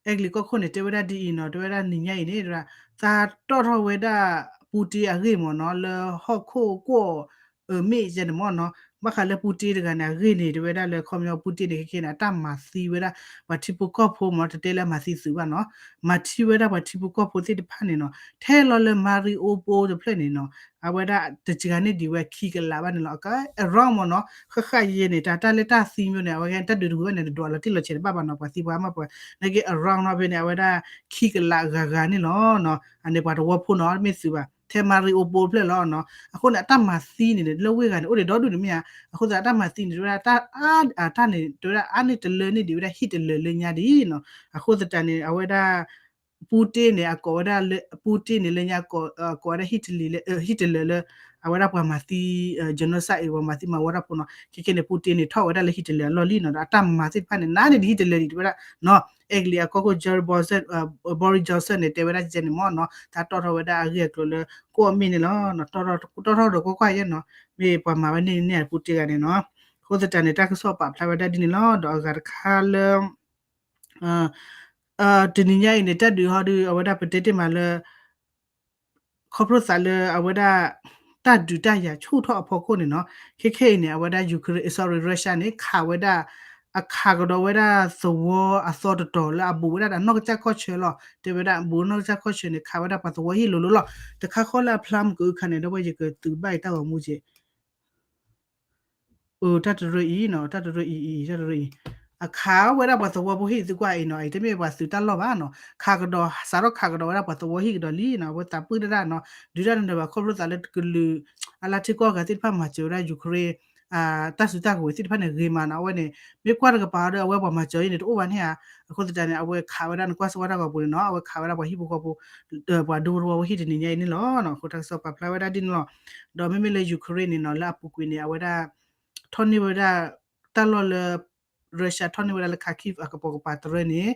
အဲကလံးကီၢ်ခိၣ်န့ၣ် တဲဝဲဒၣ်ဒ်အံၤနီၤ တဲဝဲဒၣ်နံၤညါအံၤန့ၣ် သးတီၣ်ထီၣ်ဝဲဒၣ် ပူတ့အဂ့ၢ်မ့ၢ်နီၤ လၢဟီၣ်ခိၣ်ကွီၢ် မ့ၢ်ယဲန့ၣ်မ့ၢ်နီၤ ဘၣ်ဃးလၢပူတ့တဂၤန့ၣ် အဂ့ၢ်န့ၣ် တဲဝဲဒၣ်လၢခီပညီပူတ့န့ၣ် ခဲခဲန့ၣ် အတၢ်မၤသံဝဲဒၣ် ပှၤထံဖိကီၢ်ဖိမ့ၢ် တတဲလၢအမၤသံသုးဘၣ်နီၤ မၤထံဝဲဒၣ်ပှၤထံဖိကီၢ်ဖိသ့ၣ်တဖၣ်န့ၣ်နီၤ ထဲလီၤလၢ Mariupol တဖျၢၣ်န့ၣ်နီၤ အဝဲဒၣ်တစှၤန့ၢ်ဒံးဝဲခံကလးဘၣ်န့ၣ်လီၤ အက around မ့ၢ်နီၤ ဃၣ်ဃၣ်ယဲန့ၣ် တၢ်တၢ်လၢတၢ်သံမ့ၢ်န့ၣ် အဝဲတၢ်ဒုးတဂ့ၤဘၣ်န့ၣ် တဒွးလီၤတံၢ်လီၤဆဲးတဘၣ်ဘၣ်နီၤ ပှၤသံပှၤမးပှၤ နာ်က့ around နီၤဖဲန့ၣ် အဝဲဒၣ်ခံကလးဂၤဂၤန့ၣ်လီၤနီၤ အန့ၣ်ပှၤသဝီဖိနီၤ တမ့ၢ်သုးဘၣ် ထဲ Mariupol ဖျၢၣ်လီၤနီၤ အဃိန့ၣ် အတၢ်မၤသံန့ၣ် လၢဝ့ၢ်ဂၤန့ၣ် အိၣ်ဒံးဒီဒူၣ်န့ၣ်မ့ၢ်ဧါ အဃိသတးတၢ်မၤသံန့ၣ် တဲဝဲဒၣ်တၢ်အါ တၢ်န့ၣ် တဲဝဲဒၣ်အါန့ၢ်တလၢန့ၢ်ဒံးဝဲဒၣ်ဟံၣ်တလၢာ်လၢညါဒ်နီၤ အဃိသတးန့ၣ် အဝဲဒၣ် ပူတ့န့ၣ် အကိးဝဲဒၣ်လၢ ပူတ့န့ၣ် လၢညါ ကိးဝဲဒၣ်ဟံၣ်တလၢာ်လၢ ဟံၣ်တလၢာ်လၢ အဝဲဒၣ်ပှၤမၤသံ genocide အံၤ ပှၤမၤသံမၤဝီတၢ်ဖိနီၤ ခဲခဲန့ၣ် ပူတ့န့ၣ် ထီၣ်ဝဲဒၣ်လၢဟံၣ်တလၢာ်အလီၢ်လံနီၤ ဒီးအတၢ်မၤသ့ၣ်တဖၣ်န့ၣ် နါန့ၢ်ဒံးဟံၣ်တလၢာ်ဒံး တဲဝဲဒၣ်နီၤ အဲကလံးအကီၢ်ခိၣ် Boris Johnson န့ၣ် တဲဝဲဒၣ်ကဲန့ၣ်မ့ၢ်နီၤ သးတီၣ်ထီၣ်ဝဲဒၣ်အဂ့ၢ်အကျိၤလၢ ကွီၢ်မ့ၢ်န့ၣ်လီၤ တီၣ်ထီၣ်ဒီးကွၢ်ကွၢ်ယဲနီၤ မ့ၢ်ပှၤမၤဝဲန့ၣ်န့ၣ် ပူတ့ဂၤန့ၣ်နီၤ အဃိသတးန့ၣ် တၢ်ကစီၣ်ပာ်ဖျါဝဲဒၣ်ဒ်န့ၣ်လီၤ ဒီးအဂၤတခါလၢ တနံၤညါအံၤန့ၣ် တၢ်ဒုးဟီဒုး အဝဲဒၣ်ပတဲတ့ၢ်မးလၢ ခီဖျိသးလၢအဝဲဒၣ် တၢ်ဒုးတၢ်ယၤဆူၣ်ထီၣ်အဖီခိၣ်န့ၣ်နီၤ ခဲခဲအံၤန့ၣ် အဝဲဒၣ် Ukraine sorry Russia န့ၣ် ခးဝဲဒၣ် အခးကဒီးဝဲဒၣ်သဝီအသီတတီၤလၢအဘူးဝဲဒၣ်ဒီးနီၢ်ကစၢ်ကီၢ်ဆၢလီၤ တဲဝဲဒၣ်ဘူးနီၢ်ကစၢ်ကီၢ်ဆၢန့ၣ် ခးဝဲဒၣ်ပှၤသဝီဟံၣ်လိၤလိၤလီၤ တခါဃီလၢအဖျါမုၢ်ကအုခါန့ၣ် ဒီးဝဲယကသုးဘၣ်အံၤတၢ်ဂီၤမူက့ အတၢ်တရၢအံၤနီၤ တၢ်တရၢအံၤအံၤ တၢ်တရၢအံၤ အခးဝဲဒၣ်ပှၤသဝီဖိဟံၣ်သုကွၢ်အံၤနီၤ အံၤတမ့ၢ်ပှၤသုးတၢ်လီၢ်ဘၣ်နီၤ ခးကဒီး စးထီၣ်ခးကဒီးဝဲဒၣ်ပှၤသဝီဟံၣ်ကဒီးလံနီၤ အဝဲသးပှၢ်တဒၣ်နီၤ ဒုးတၢ်နၢၤဘၣ်ခီဖျိသးလၢကလုာ် အလါထံကီၢ်ဂၤသ့ၣ်တဖၣ်မၤစၢၤဝဲဒၣ် Ukraine တၢ်စုတၢ်ကဝဲၤသ့ၣ်တဖၣ်န့ၣ်ဂ့ၤမးနီၤ အဝဲန့ၣ် မ့ၢ်ကွၢ်တကပၤဒီး အဝဲပှၤမၤစၢၤအံၤန့ၣ် တအိၣ်ဘၣ်န့ၣ်ဧါ အဃိသတးန့ၣ် အဝဲခးဝဲဒၣ်နကွၢ်စၢၤဝဲတၢ်ဂီၤပူၤန့ၣ်နီၤ အဝဲခးဝဲဒၣ်ပှၤဟံၣ်ဖိဃီဖိ ပှၤဒူဖိသဝီဖိဟံၣ်တနံၤညါအံၤန့ၣ်လီၤ အဃိတၢ်ကစီၣ်ပာ်ဖျါဝဲဒၣ်ဒ်န့ၣ်လီၤ ဒီးမ့မ့ၢ်လၢ Ukraine န့ၣ်နီၤ လၢအပူၤကွံာ်န့ၣ် အဝဲဒၣ် ထီၣ်န့ၢ်ဝဲဒၣ် တၢ်လီၢ်လၢ Russia ထီၣ်န့ၢ်ဝဲဒၣ်လၢ Kharkiv အကပိာ်ကပၤတရၢန့ၣ်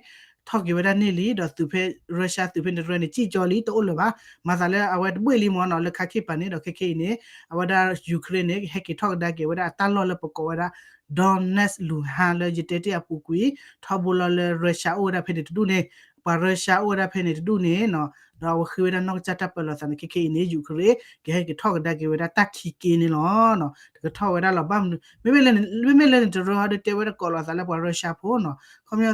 ထီၣ်က့ၤဝဲဒၣ်န့ၢ်လံ ဒီးသုးဖဲ Russia သုးဖဲန့ၣ်တရၢန့ၣ် စံၣ်ကၠီလံ တအိၣ်လၢၤဘၣ် မၤသးလၢအဝဲတဘှ့ၣ်လံမ့ၢ်နီၤ လၢ Kharkiv ပၤန့ၣ် ဒီးခဲခဲအံၤန့ၣ် အဝဲဒၣ် Ukraine န့ၣ် ဟဲက့ၤထီၣ်ကဒါက့ၤဝဲဒၣ်အတၢ်လီၢ်လၢပကိးဝဲဒၣ် Donetsk Luhansk လၢယတဲတ့ၢ်အပူၤကွံာ် ထီဘိလီၤလၢ Russia အိၣ်ဝဲဒၣ်ဖဲန့ၣ်တဒူၣ်န့ၣ် ပှၤ Russia အိၣ်ဝဲဒၣ်ဖဲန့ၣ်တဒူၣ်န့ၣ်နီၤ ဒီးအဝဲဃ့ဝဲဒၣ်နီၢ်ကစၢ်တၢ်ပၢလီၤသးန့ၣ် ခဲခဲအံၤန့ၣ် Ukraine ကဟဲက့ၤထီၣ်ကဒါက့ၤဝဲဒၣ်တၢ်ခံက့န့ၣ်လီၤ တကထီၣ်ဝဲဒၣ်လီၤ ဘၣ်မနုၤ မ့မ့ၢ်လၢန့ၣ်တရၢဟီဒီးတဲဝဲဒၣ်ကိးလီၤသးလၢပှၤ Russia ဖိနီၤ ခီပညီ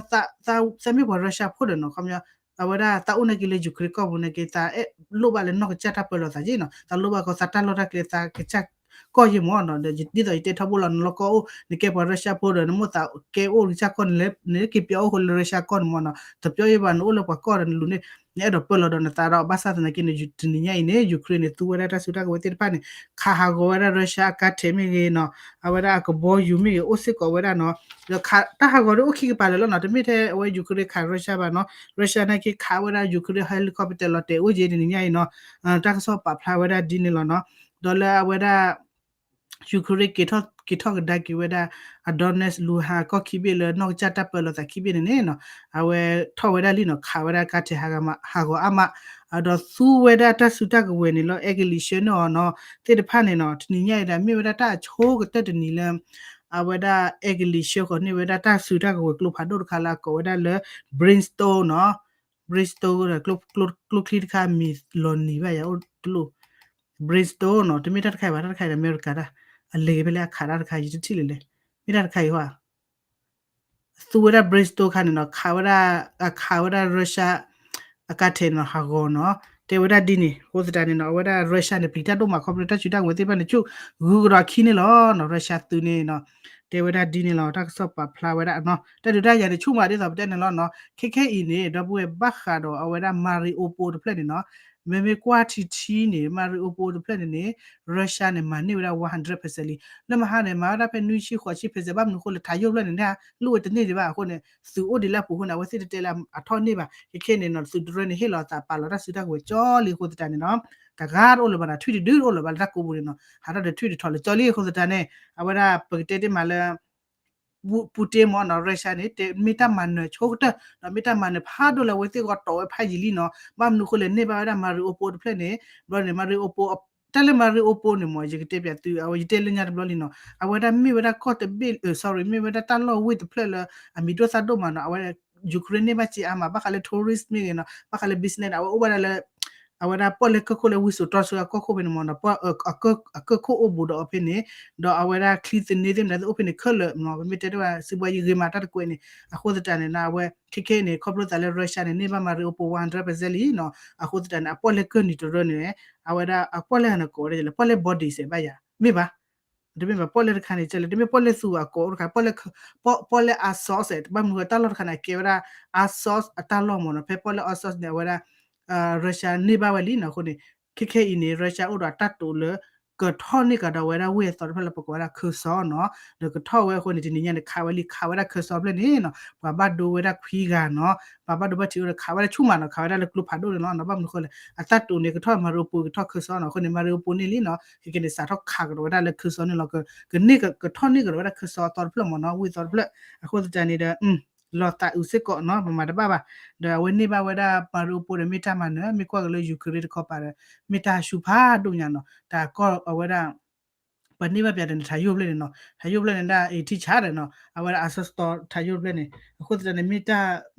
သးမ့ၢ်ပှၤ Russia ဖိဒီးနီၤ ခီပညီ အဝဲဒၣ်သးအိၣ်နာ်က့ၤလၢ Ukraine ကီၢ်ပူၤနာ်က့ၤ သးအဲၣ်လိၣ်ဘၣ်လၢနီၢ်ကစၢ်တၢ်ပၢလီၤသးက့နီၤ သးလိၣ်ဘၣ်ကီးသးတၢ်လီၢ်တၢ်ကျဲသးကစၢ်ကီၢ်ယ့ၢ်မ့ၢ်နီၤ ဒီးဒ်သိးယတဲထီဘိလီၤ နလီၢ်ကီၢ်အိၣ် နကဲပှၤ Russia ဖိဒီး နမိၣ်သးကဲအိၣ်ကစၢ်ကီၢ်န့ၣ် နက့ၤပၠီအိၣ်ဃိလၢ Russia ကီၢ်န့ၣ်မ့ၢ်နီၤ တပၠီယ့ၢ်ဘၣ် နအိၣ်လၢပှၤကီၢ်ဒီးနလူၤန့ၣ် နအဲၣ်ဒိးပၢလီၤဒီးနသးဒီး ဘၣ်ဆၣ်သနာ်က့န့ၣ် တနံၤညါအံၤန့ၣ် Ukraine န့ၣ် သူဝဲဒၣ်တၢ်စုတၢ်ကဝဲၤသ့ၣ်တဖၣ်န့ၣ် ခးဟးဂီၤဝဲဒၣ် Russia အကါထဲးမ့ၢ်ဂ့ၤနီၤ အဝဲဒၣ်အကဘီယူၤမ့ၢ်ဂ့ၤ အိၣ်စ့ၢ်ကီးဝဲဒၣ်နီၤ ဒီးတၢ်ဟးဂီၤဒ်အိၣ်ခံကပၤလၢာ်လီၤနီၤ တမ့ၢ်ထဲအဝဲ Ukraine ခး Russia ဘၣ်နီၤ Russia နာ်က့ခးဝဲဒၣ် Ukraine helicopter လီၤတဲာ်အိၣ်က့ၤတနံၤညါအံၤနီၤ တၢ်ကစီၣ်ပာ်ဖျါဝဲဒၣ်ဒ်န့ၣ်လီၤနီၤ ဒီးလၢအဝဲဒၣ် Ukraine က့ၤထီၣ် က့ၤထီၣ်ကဒါက့ၤဝဲဒၣ် အ Donetsk Luhansk ကီၢ်ခံဘ့ၣ်လၢနီၢ်ကစၢ်တၢ်ပၢလီၤသးခံဘ့ၣ်န့ၣ်န့ၣ်နီၤ, အဝဲထီၣ်ဝဲဒၣ်လံနီၤ, ခးဝဲဒၣ်ကါထဲဟးဂီၤအါမး, ဒီးသူဝဲဒၣ်တၢ်စုတၢ်ကဝဲၤန့ၣ်လီၤ အဲကလံးဆှၢန့ၢ်အီၤနီၤ, သ့ၣ်တဖၣ်န့ၣ်နီၤ, တနံၤညါအံၤဒီး မ့ၢ်ဝဲဒၣ်တၢ်အဆိကတၢၢ်တနံၤလၢ အဝဲဒၣ်အဲကလံးဆှၢဃီၤန့ၢ်ဝဲဒၣ်တၢ်စုတၢ်ကဝဲၤ ကျိဖးဒိၣ်တခါလၢအကိးဝဲဒၣ်လၢ Brimstone နီၤ, Brimstone ဒီး ကျိချံတခါမံၤလီၤနံၤဘၣ်ယၤအိၣ်တလိၣ်, Brimstone နီၤ, တမ့ၢ်တၢ်တခါအံၤဘၣ်, တၢ်တခါအံၤဒီး အမဲရကၤတၢ်, အလဲၤဖဲလဲၣ်အခးတၢ်တခါ ယတထံၣ်လၢၤလဲၣ်, မ့ၢ်တၢ်တခါအံၤဟီ သူဝဲဒၣ် Brimstone ခါန့ၣ်နီၤ, ခးဝဲဒၣ်, ခးဝဲဒၣ် Russia အကါထဲန့ၣ်နီၤ ဟးဂီၤနီၤ, တဲဝဲဒၣ်ဒ်န့ၣ်, အဃိသတးန့ၣ်နီၤ, အဝဲဒၣ် Russia န့ၣ် ပျံၤတၢ်ဒိၣ်မးခီဖျိတၢ်စုတၢ်ကဝဲၤသ့ၣ်တဖၣ်န့ၣ် ဆူၣ်ဂုၤကဒီးခံန့ၣ်လီၤနီၤ, Russia သုးန့ၣ်နီၤ, တဲဝဲဒၣ်ဒ်န့ၣ်လီၤ, တၢ်ကစီၣ်ပာ်ဖျါဝဲဒၣ်နီၤ, တၢ်ဒုးတၢ်ယၤန့ၣ် ဆူၣ်မးဒ်သိးပတဲန့ၣ်လီၤနီၤ, ခဲခဲအံၤန့ၣ် ဒီပုၢ်ဝဲၢ်ဘၣ်ဃးဒီးအဝဲဒၣ် Mariupol တဖျၢၣ်န့ၣ်နီၤ, မ့မ့ၢ်ကွၢ်ထံထံန့ၣ် Mariupol တဖျၢၣ်န့ၣ်န့ၣ် Russia န့ၣ် မၤန့ၢ်ဝဲဒၣ် one hundred percent လံ, လၢမဟါန့ၣ် မၤဝဲဒၣ်ဖဲနွံဆံဃိးဆံ percent ဘၣ်မနုၤအဃိလဲၣ် ထးယိၣ်ဖျၢၣ်န့ၣ် န့ၢ်လိၣ်ဝဲတန့ၢ်ဒံးဘၣ်အဃိန့ၣ် သုးအိၣ်ဒံးလၢအပူၤအဃိန့ၣ် အဝဲသ့ၣ်တတဲလၢအထီၣ်န့ၢ်ဘၣ်, ခဲခဲန့ၣ်နီၤ သုးတရၢန့ၣ် ဟ့ၣ်လီၤသးပာ်လီၤတၢ်စုတၢ်ကဝဲၤကၠီလံအဃိသတးန့ၣ်နီၤ, တဂၤတအိၣ်လၢၤဘၣ်နီၤ, ထွံၣ်တဒုတအိၣ်လၢၤဘၣ်လၢတၢ်ကိးပူၤန့ၣ်နီၤ, ဟးထီၣ်ဒီးထွံၣ်တထီၣ်လၢကၠီလံအဃိသတးန့ၣ် အဝဲဒၣ်ပကတဲတ့ၢ်မးလၢ Putin မ့ၢ်နီၤ Russia န့ၣ် မ့ၢ်တၢ်မၤနၢၤဆိကတၢၢ် ဒီးမ့ၢ်တၢ်မၤနၢၤဖးဒိၣ်လၢအဝဲသ့ၣ်ဂီၢ်တီၢ်ဝဲဖးယံာ်လံနီၤ, ဘၣ်မနုၤအဃိလဲၣ် န့ၢ်ဘၣ်ဝဲဒၣ် Mariupol တဖျၢၣ်န့ၣ်, ဘျီန့ၣ် Mariupol တၢ်လၢ Mariupol န့ၣ်မ့ၢ် ယကတဲပျးသု အဝဲယတဲလၢညါတဘျီလံနီၤ, အဝဲဒၣ်မ့ၢ်ဝဲဒၣ်ကီၢ်တဘ့ၣ် sorry မ့ၢ်ဝဲဒၣ်တၢ်လီၢ်ဝ့ၢ်တဖျၢၣ်လၢ အမံၤဒိၣ်သၣ်ဒိၣ်မးနီၤ, အဝဲ Ukraine န့ၢ်ဘၣ်စ့အါမး ဘၣ်ဃးလၢ tourist မ့ၢ်ဂ့ၤနီၤ ဘၣ်ဃးလၢ business န့ၣ် အဝဲအိၣ်ဘၣ်ဒၣ်လၢ အဝဲဒၣ်ပီၣ်လဲၢ်ကၢၢ်ခိၣ်လၢဝံစိာ်တီဆှၢအကီၢ်ခိၣ်ဖဲန့ၣ်မ့ၢ်နီၤ, အကၢၢ်ခိၣ်အိၣ်ဘူးဒီးအီၤဖဲန့ၣ်, ဒီးအဝဲဒၣ်ချံသန့သ့ၣ်မတၤသ့ၣ်အိၣ်ဖဲန့ၣ်ခဲလၢာ်နီၤ, ပမ့ၢ်တဲတ့ၢ်ဘၣ် စံးဘှါယဂ့ၤမးတၢ်တကွဲးန့ၣ်, အဃိသတးန့ၣ်နီၤ အဝဲခဲခဲအံၤန့ၣ် ခီဖျိသးလၢ Russia န့ၣ် န့ၢ်ဘၣ် Mariupol one hundred percent လံနီၤ, အဃိသတးန့ၣ် အပီၣ်လဲၢ်ကၢၢ်နံၤတရၢန့ၣ် အဝဲဒၣ်အပီၣ်လဲၢ်ဟးန့ၣ်ကိးဝဲဒၣ်လၢ ပီၣ်လဲၢ် body စဲးဘၣ်ယၤ မ့ၢ်ဘၣ် တမ့ၢ်ဘၣ် ပီၣ်လဲၢ်တခါန့ၣ် ကဲလၢ တမ့ၢ်ပီၣ်လဲၢ်သူအကိးတခါ ပီၣ်လဲၢ် ပီၣ်လဲၢ် Azov စဲး ဘၣ်မနုၤဝဲတၢ်လီၢ်တခါန့ၣ် အကဲဝဲဒၣ် Azov အတၢ်လီၢ်မ့ၢ်နီၤ, ဖဲပီၣ်လဲၢ် Azov န့ၣ် အဝဲဒၣ် Russia န့ၢ်ဘၣ်ဝဲလံနီၤ, အဃိန့ၣ် ခဲခဲအံၤန့ၣ် Russia အိၣ်ဒီးအတၢ်တိာ်လၢ ကထီၣ်န့ၢ်ကဒီးဝဲဒၣ်ဝ့ၢ်အသီတဖျၢၣ်လၢပကိးဝဲဒၣ် Kherson နီၤ, ဒီးကထီၣ်ဝဲအဃိန့ၣ် တနံၤညါန့ၣ် ခးဝဲလံ ခးဝဲဒၣ် Kherson ဖျၢၣ်န့ၣ်နီၤ, ပှၤဘၣ်ဒိဝဲဒၣ်ခွံဂၤနီၤ, ပှၤဘၣ်ဒိဘၣ်ထံးအိၣ်ဒီးခးဝဲဒၣ်ဆူၣ်မးနီၤ, ခးဝဲဒၣ်လၢကျိဖးဒိၣ်န့ၣ်လီၤနီၤ, ဘၣ်မနုၤအဃိလဲၣ် အတၢ်တိာ်န့ၣ် ကထီၣ် Mariupol ကထီၣ် Kherson နီၤ, အဃိန့ၣ် Mariupol န့ၣ်လံနီၤ, ခဲခဲန့ၣ် စးထီၣ်ခးကဒီးဝဲဒၣ်လၢ Kherson န့ၣ်လီၤ, ကန့ၢ်ကထီၣ်န့ၢ်ကဒီးဝဲဒၣ် Kherson အသီတဖျၢၣ်မ့ၢ်နီၤ, ဝ့ၢ်သီတဖျၢၣ်, အဃိသတးန့ၣ်ဒီး လီၤသးအုးစ့ၢ်ကီးနီၤ, ပမၤတဘၣ်ဘၣ်, ဒီးအဝဲန့ၢ်ဘၣ်ဝဲဒၣ် Mariupol ဒီးမ့ၢ်တၢ်မၤနၢၤ, မ့ၢ်ကွၢ်က့ၤလၢ Ukraine တခီပၤဒီး မ့ၢ်တၢ်ဆူၣ်ဖးဒိၣ်ညါနီၤ, တၢ်ကီၢ်အဝဲဒၣ် ပှၤန့ၢ်ဘၣ်ပၠးဒီးန့ၣ် ထးယိၣ်ဖျၢၣ်န့ၣ်နီၤ, ထးယိၣ်ဖျၢၣ်န့ၣ်ဒၣ် အံၤထံၣ်ဆါဒီးနီၤ, အဝဲဒၣ် Azovstal ထးယိၣ်ဖျၢၣ်န့ၣ်, အဃိသတးန့ၣ် မ့ၢ်တၢ်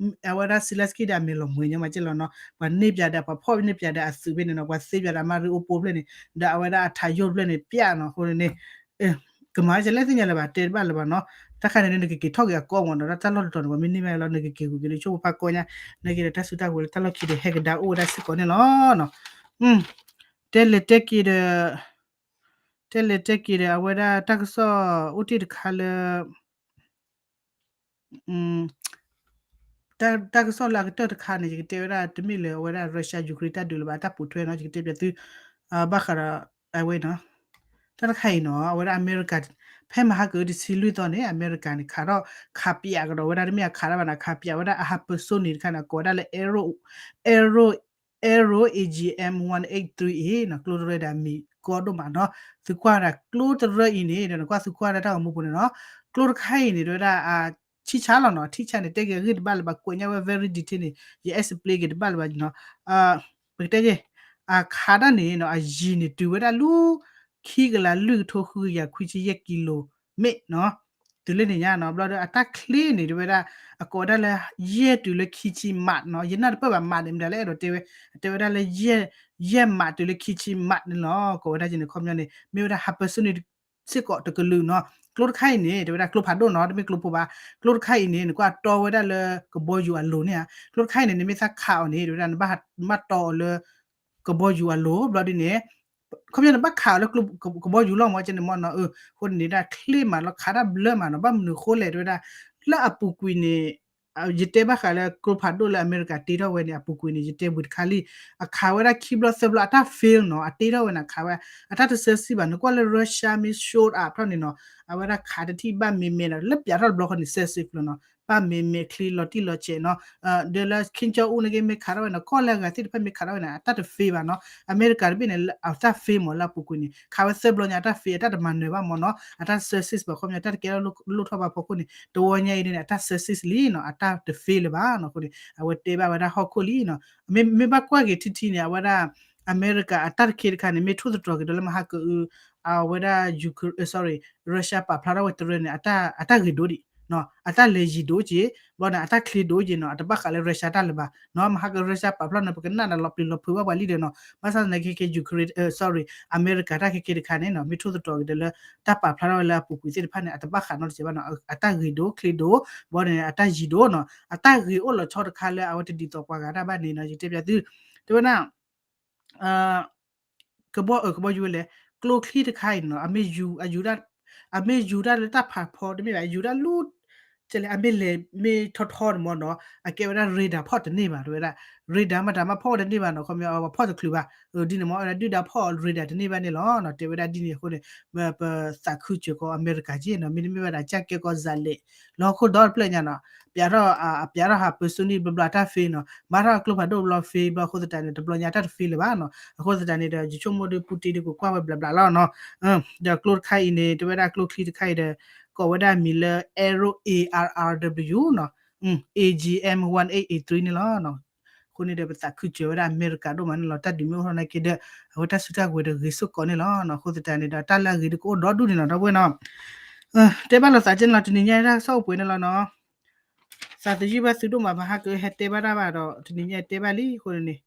အဝဲဒၣ် Zelenskyy ဒီးအမဲာ်လီၤမှဲၤညီမးကဲလီၤနီၤ, ပှၤန့ၢ်ပၠးဒီး ပှၤဖီၣ်န့ၢ်ပၠးဒီးအသုးဖဲန့ၣ်နီၤ, ပှၤသ့ပၠးဒီး Mariupol ဖျၢၣ်န့ၣ်, ဒီးအဝဲဒၣ်အထးယိၣ်ဖျၢၣ်န့ၣ် ပၠးနီၤ, အဃိန့ၣ် ကမၤဝဲကလဲၣ်သ့ၣ်ညါလၢၤဘၣ် တဲတဘၣ်လၢၤဘၣ်နီၤ, တၢ်ခါန့ၣ် နကက့ၤထီၣ်က့ၤအကီၢ်မ့ၢ်နီၤ, တၢ်လီၢ်တတီၤန့ၣ် ပှၤမ့ၢ်န့ၢ်ဘၣ်လီၤ နကက့ၤဂုာ်က့ၤလၢဆိဖိဖးကီညါ, နက့ၤဒီးတၢ်စုတၢ်ကဝဲၤလၢတၢ်လီၢ်ခံဒီး ဟဲကဒါအိၣ်ဝဲဒၣ်စ့ၢ်ကီးန့ၣ်လီၤနီၤ, တဲလဲၤတဲက့ၤဒီး တဲလဲၤတဲက့ၤဒီး အဝဲဒၣ်တၢ်ကစီၣ်အိၣ်တ့ၢ်တခါလၢ တၢ်ကစီၣ်လၢအကတၢၢ်တခါန့ၣ် ယကတဲဝဲဒၣ် တမ့ၢ်လၢအဝဲဒၣ် Russia Ukraine တၢ်ဒုးလၢၤဘၣ် တၢ်ပိာ်ထွဲနီၤ ယကတဲပျးသု ဘၣ်ဃးဒီး အဝဲနီၤ တၢ်တခါအံၤနီၤ အဝဲဒၣ်အမဲရကၤ ဖဲမဟါကတဆံလွံၢ်သီန့ၣ် အမဲရကၤန့ၣ် ခးထီၣ်ခးပၠးကဒီးဝဲဒၣ် တမ့ၢ်အခးဒၣ်ဘၣ်နီၤ ခးပၠးဝဲဒၣ်အ hypersonic တခါန့ၣ် အကိးဝဲဒၣ်လၢ Arrow Arrow Arrow A G M one eight three အံၤနီၤ ကျိတရၢဒီးအမံၤကီဒိၣ်မးနီၤ သုကွၢ်ဒၣ်ကျိတရၢအံၤန့ၣ် ဒီးနကွၢ်သုကွၢ်ဒၣ်တၢ်ဂီၤမူပူၤန့ၣ်နီၤ ကျိတခါအံၤန့ၣ် တဲဝဲဒၣ် ထံဆါလီၤနီၤ ထံဆါန့ၣ် တဲက့ၤအဂ့ၢ်တဘၣ်လၢၤဘၣ် ကွဲးညါဝဲ very detail န့ၣ် ယ explain က့ၤတဘၣ်လၢၤဘၣ်နီၤ ပကတဲက့ၤ အခးဒၣ်န့ၣ်နီၤ အယံၤန့ၣ် တုၤဝဲဒၣ်လၢ ခံကလးလွံၢ်ကထိဃုကယၤခွံဆံယဲၢ် ကံလိမ့ၣ်နီၤ တုၤလၢန့ၣ်ညါနီၤ ဘျီဒီးအတၢ်ချ့န့ၣ် တဲဝဲဒၣ် အကိးဝဲဒၣ်လၢ ယဲၢ်တုၤလၢခံဆံမးနီၤ ယနၢ်တပၢၢ်ဘၣ်မးန့ၣ် မတၤလၢအဲၣ်ဒိးတဲဝဲ တဲဝဲဒၣ်လၢ ယဲၢ်မးတုၤလၢခံဆံမးန့ၣ်လီၤ ကိးဝဲဒၣ်က့ၤန့ၣ် ခီပညီန့ၣ် မ့ၢ်ဝဲဒၣ် hypersonic စ့ၢ်ကီးတကလုာ်နီၤ ကျိတခါအံၤန့ၣ် တဲဝဲဒၣ်ကျိဖးဒိၣ်နီၤ တမ့ၢ်ကျိဖိဘၣ် ကျိတခါအံၤန့ၣ် နကွၢ်တီဝဲဒၣ်လၢ ကဘီယူၤအလိၤန့ၣ်ဧါ ကျိတခါအံၤန့ၣ် နမ့ၢ်သးခးအီၤန့ၣ် တဲဝဲဒၣ် နဘၣ်တီအီၤလၢ ကဘီယူၤအလိၤ ဘျီဒ်န့ၣ် ခီပညီနဘၣ်ခးအီၤလၢ ကဘီယူၤလီၤမ့ၢ်ကဲန့ၣ်မ့ၢ်နီၤ အဃိန့ၣ် ဒၣ်ချ့မးလီၤ ခးဒၣ်ဘျၢမးနီၤ ဘၣ်မနုၤဃိလဲၣ် တဲဝဲဒၣ် လၢအပူၤကွံာ်န့ၣ် ယတဲဘၣ်ဃးလၢကျိဖးဒိၣ်လၢအမဲရကၤတ့ထီၣ်ဝဲန့ၣ် အပူၤကွံာ်န့ၣ် ယတဲဝံၤတခါလံ အခးဝဲဒၣ်ခံဘျီသၢဘျီ အတၢ် fail နီၤ အတ့ထီၣ်ဝဲန့ၣ် အခးဝဲ အတၢ်တဆၢစံဘၣ် နကွၢ်လၢ Russia မ့ၢ် show up ထီၣ်န့ၣ်နီၤ အဝဲဒၣ်ခးတထံၣ်ဘၣ်မ့ၢ်မဲနီၤ လၢပၠးထီၣ်တဘျီဃီန့ၣ် စဲးစ့ဖျိနီၤ ဘၣ်မ့ၢ်မဲာ်ချံလီၤတံၢ်လီၤဆဲးနီၤ, ဒီးလၢ Kim Jong Un န့ၣ်ဂ့ၤ မ့ၢ်ခးထီၣ်ဝဲန့ၣ် ကီၢ်လၢအဂၤသ့ၣ်တဖၣ်မ့ၢ်ခးထီၣ်ဝဲန့ၣ် အတၢ်တ fail ဘၣ်နီၤ, အမဲရကၤတဘ့ၣ်န့ၣ် အတၢ် fail မ့ၢ်လၢအပူၤကွံာ်န့ၣ် ခးဝဲသၢဘျီညါအတၢ် fail အတၢ်တမၤနၢၤဘၣ်မ့ၢ်နီၤ, အတၢ် success ဘၣ်ခီပညီ တၢ်တကဲထီၣ်လိၣ်ထီၣ်ဘၣ်ဖီခိၣ်န့ၣ် တဝီညါအံၤန့ၣ် အတၢ် success လံနီၤ, အတၢ်တ fail လၢၤဘၣ်နီၤ, အဃိန့ၣ် အဝဲတဲဘၣ်ဝဲဒၣ်ဟီၣ်ခိၣ်လံနီၤ, မ့မ့ၢ်ဘၣ်ကွၢ်က့ၤထံထံန့ၣ် အဝဲဒၣ် အမဲရကၤအတၢ်တခ့တခါန့ၣ် မ့ၢ်ထိၣ်သတြီၤက့ၤဒီးလၢမဟါကအု အဝဲဒၣ် Ukraine, sorry, Russia ပာ်ဖျါထီၣ်ဝဲတရၢန့ၣ် အတၢ်ဂ့ၤဒိၣ်ဒံး, အတၢ်လဲၤယံၤဒိၣ်က့ၤ, ဘျီန့ၣ် အတၢ်ချ့ဒိၣ်က့ၤနီၤ, အတဘၣ်ဃးလၢ Russia တၢ်လၢၤဘၣ်နီၤ, မဟါက Russia ပာ်ဖျါန့ၣ် ပကနၣ်ဒီးလီၤပျံၤလီၤဖုးဘၣ်ပှၤလံဒီးနီၤ, ဘၣ်ဆၣ်သနာ်က့ ခဲ Ukraine, sorry, အမဲရကၤတၢ်ခဲခဲတခါန့ၣ်နီၤ မ့ၢ်ထိၣ်သတြီၤက့ၤဒီးလၢ တၢ်ပာ်ဖျါထီၣ်ဝဲလၢအပူၤကွံာ်သ့ၣ်တဖၣ်န့ၣ် အတဘၣ်ဃးနီတစဲးဘၣ်နီၤ, အတၢ်ဂ့ၤဒိၣ်ချ့ဒိၣ်, ဘျီန့ၣ် အတၢ်ယံၤဒိၣ်နီၤ, အတၢ်ဂ့ၤအိၣ်လီၤဆီတခါလၢအဝဲတဒ်သိးပှၤဂၤတၢ်ဘၣ်န့ၣ်နီၤ, ယတဲပျးသု, တဲဝဲဒၣ် ကဘီအၢ ကဘီယူၤဝဲလဲၣ်, ကျိချံတခါအံၤနီၤ, အမ့ၢ်ယူၤ အယူၤတၢ်, အမ့ၢ်ယူၤတၢ်လၢတၢ်ဖးဖီတမ့ၢ်ဘၣ်, ယူၤတၢ်လူ, ကလဲၣ် အမ့ၢ်လဲၤမ့ၢ်ထီထီန့ၣ်မ့ၢ်နီၤ, အကဲဝဲဒၣ် radar ဖီၣ်တန့ၢ်ဘၣ် တဲဝဲဒၣ်, radar မတၤမးဖီၣ်တန့ၢ်ဘၣ်နီၤ, ခီပညီအဝဲဖီၣ်တချုးဘၣ်, ဒ်န့ၣ်မ့ၢ်ဝဲဒၣ်ဒုၣ်ဒါဖီၣ် radar တန့ၢ်ဘၣ်န့ၣ်လီၤနီၤ, တဲဝဲဒၣ်ဒ်န့ၣ်အဃိန့ၣ် ပသးခုစၢၤကီးအမဲရကၤက့နီၤ, မ့တမ့ၢ်ဝဲဒၣ်ကၢ်ကဲကီးစးလဲး လၢဟီၣ်ခိၣ်ဒီတဖျၢၣ်ညါနီၤ, ပျးထီၣ် အပျးထီၣ်ဟးပၢၤဆူန့ၣ်ဘျီဘျီအတၢ် fail နီၤ, မၤထီၣ်အကျိဖးဒိၣ်ဘျီ fail ဘျီအဃိသတးန့ၣ် တဘျီညါတၢ်တ fail လၢၤဘၣ်နီၤ, အဃိသတးန့ၣ်ဒီး ယဆိကမိၣ်ဒီး Putin ဒီးကကွၢ်ဝဲဘျးဘျးလီၤနီၤ, ဒီးကျိတခါအံၤန့ၣ် တဲဝဲဒၣ်ကျိချံတခါအံၤဒီး ကိးဝဲဒၣ်မံၤလၢ Arrow, A R R W နီၤ, A G M one eight eight three န့ၣ်လီၤ. အဃိန့ၣ်ဒီး ပသးခုစၢၤဝဲဒၣ်အမဲရကၤဒိၣ်မးန့ၣ်လီၤ. တၢ်ဒုးမ့ၢ်အိၣ်ထီၣ်နာ်က့ဒီး အဝဲတၢ်စုတၢ်ကဝဲၤဒီးဂ့ၤစိာ်ကီးန့ၣ်လီၤ. အဃိသတးန့ၣ်ဒီး တၢ်လၢအဂ့ၤဒီးကအိၣ်ဒီဒူၣ်န့ၣ်လီၤ ဒီပုၢ်ဝဲၢ်နီၤ. တဲဘၣ်လိာ်သးကဲန့ၣ်လီၤ. တနံၤညါတၢ်ကစီၣ်အိၣ်ပှဲၤန့ၣ်လီၤနီၤ. သးသယုၢ်ဘၣ်သုဒိၣ်မး ပဟါကဟဲတဲဘၣ်တၢ်ဘၣ်ဒီး တနံၤညါတဲဘၣ်လံအဃိန့ၣ်န့ၣ်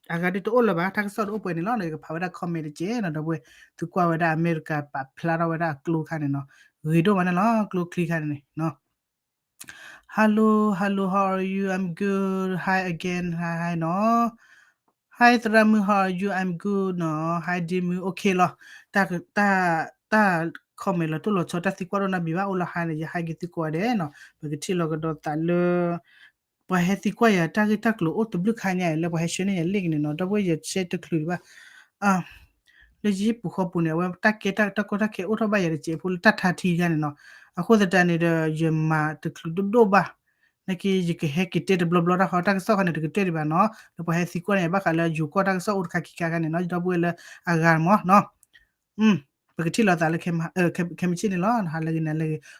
အဂၤဒ်တအိၣ်လၢၤဘၣ် တၢ်ကစီၣ်တအိၣ်ပှဲၤန့ၣ်လီၤ. ယကဖးဝဲဒၣ် comment တကဲးနီၤ ဒီပုၢ်ဝဲၢ်, သုကွၢ်ဝဲဒၣ်အမဲရကၤပာ်ဖျါထီၣ်ဝဲဒၣ်အကျိခါန့ၣ်နီၤ, ဂ့ၤဒိၣ်မးန့ၣ်လီၤ ကျိချံခါန့ၣ်န့ၣ်နီၤ. Hello, hello, how are you? I'm good. Hi again. Hi, hi နီၤ. Hi သရၣ်မုၣ် how are you? I'm good နီၤ. Hi ဒ့မုၣ် okay လီၤ. တၢ် တၢ် comment လီၤတိၢ်လီၤဆီ တၢ်သံကွၢ်ဒိၣ်နီတမံၤဘၣ် အိၣ်လၢ hi န့ၣ် ယ hi က့ၤသုကိးဂၤဒဲးနီၤ. ပကထံၣ်လီၤကဒီးသးလၢ ပှၤဟဲသံကွၢ်ယၤတၢ်ဂ့ၢ်တၢ်ကျိၤအိၣ်တဘျုးခါညါအံၤ လၢပှၤဟဲဆှၢန့ၢ်ယၤလံာ်ကန့ၣ်နီၤ ဒီပုၢ်ဝဲၢ် ယ share တချုးဘၣ် လၢယဟံၣ်ပူၤဃီပူၤန့ၣ် အဝဲတၢ်ကဲတၢ်ကီတၢ်ခဲအိၣ်ထီၣ်ဘၣ်ယၤတစဲးဖိလၢတၢ်ထါထံတခါန့ၣ်နီၤ. အဃိသတးန့ၣ်ဒီး ယမၤတချုးဒိၣ်ဒိၣ်ဘၣ် နာ်က့ ယကဟဲက့ၤတဲတဘျီဘျီတၢ်ဃီ တၢ်ကစီၣ်ခါန့ၣ် တကတၢၢ်ဒံးဘၣ်နီၤ. လၢပှၤဟဲသံကွၢ်န့ၣ် ဘၣ်ဃးလၢယိၤကီၢ်တၢ်ကစီၣ်အိၣ်တခါခံခါခါန့ၣ်နီၤ ဒီပုၢ်ဝဲၢ်လၢအဂၤမၢ်နီၤ. ပကထံၣ်လိာ်သးလၢ ခဲမုၢ်ဆ့ၣ်န့ၣ်လီၤ. ဟါလၢဂ့ၤ နၤလၢဂ့ၤ